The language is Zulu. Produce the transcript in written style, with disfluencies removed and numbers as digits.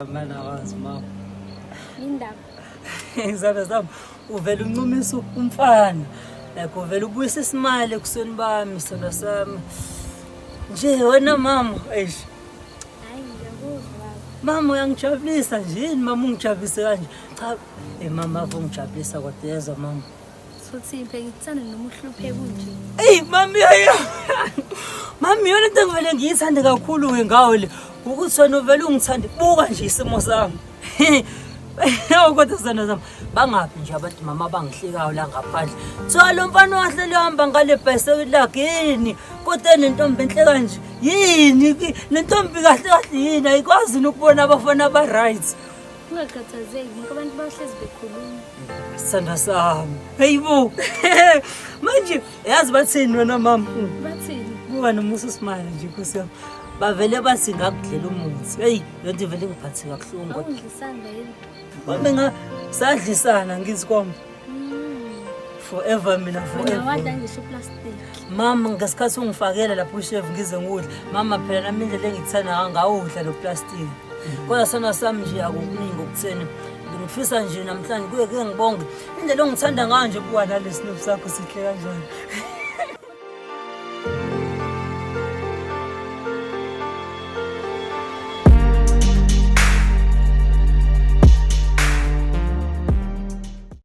Mana wazi mama. Indaba. Izandla zami uvela uncumisa umfana. Like uvela ubuyisa isimali ekuseni bami sona sami. Nje wena mama, eish. Hayi ngiyakuzwa baba. Mama uyangijabulisa nje yini mama ungijabulise kanje. Cha, eh mama ungijabulisa kodwa yezwa mama. Futhi impela ngikuthanda noma uhlupheka unje. Eyi mami yayo. Mami yona into engivele ngiyithande kakhulu ke ngawe le. Ukuthi wena uvele ungithande buka nje isimo sami. Yebo kodwa sana sami bangaphi nje abantu mama abangihlekayo la ngaphandle. Kuthiwa lo mfana wahleli uhamba ngale bhayisikili lakhe yini? Kodwa nentombi enhle kanje yini? Le ntombi kahle kahle yini? Ayikwazi nokubona abafana aba-right. Ungakhathazeki bonke abantu bahlezi bekhuluma. Sithandwa sami. Hayibo. Manje yazi bathini wena mama? Bathini? Buka nomusa usimile nje Nkosi yami. Bavele bathi ngakudlela umuthi. Hey, lento ivele ingiphathe kabuhlungu kodwa. Awungidlisanga yini? Mame nga sadlisana ngithi kwami. Forever mina Wena forever. wadla ngisho uplastic. Mama ngesikhathi ungifakela lapho ushevu ngize ngudla. Mama phela nami indlela engikuthanda ngawudla lo plastic. Kodwa sona sami nje akukuningi okutheni. Ngifisa nje namhlanje kuye ke ngibonge. Indlela ongithanda ngayo nje buka nalesi sinobu sakho sihle kanjani.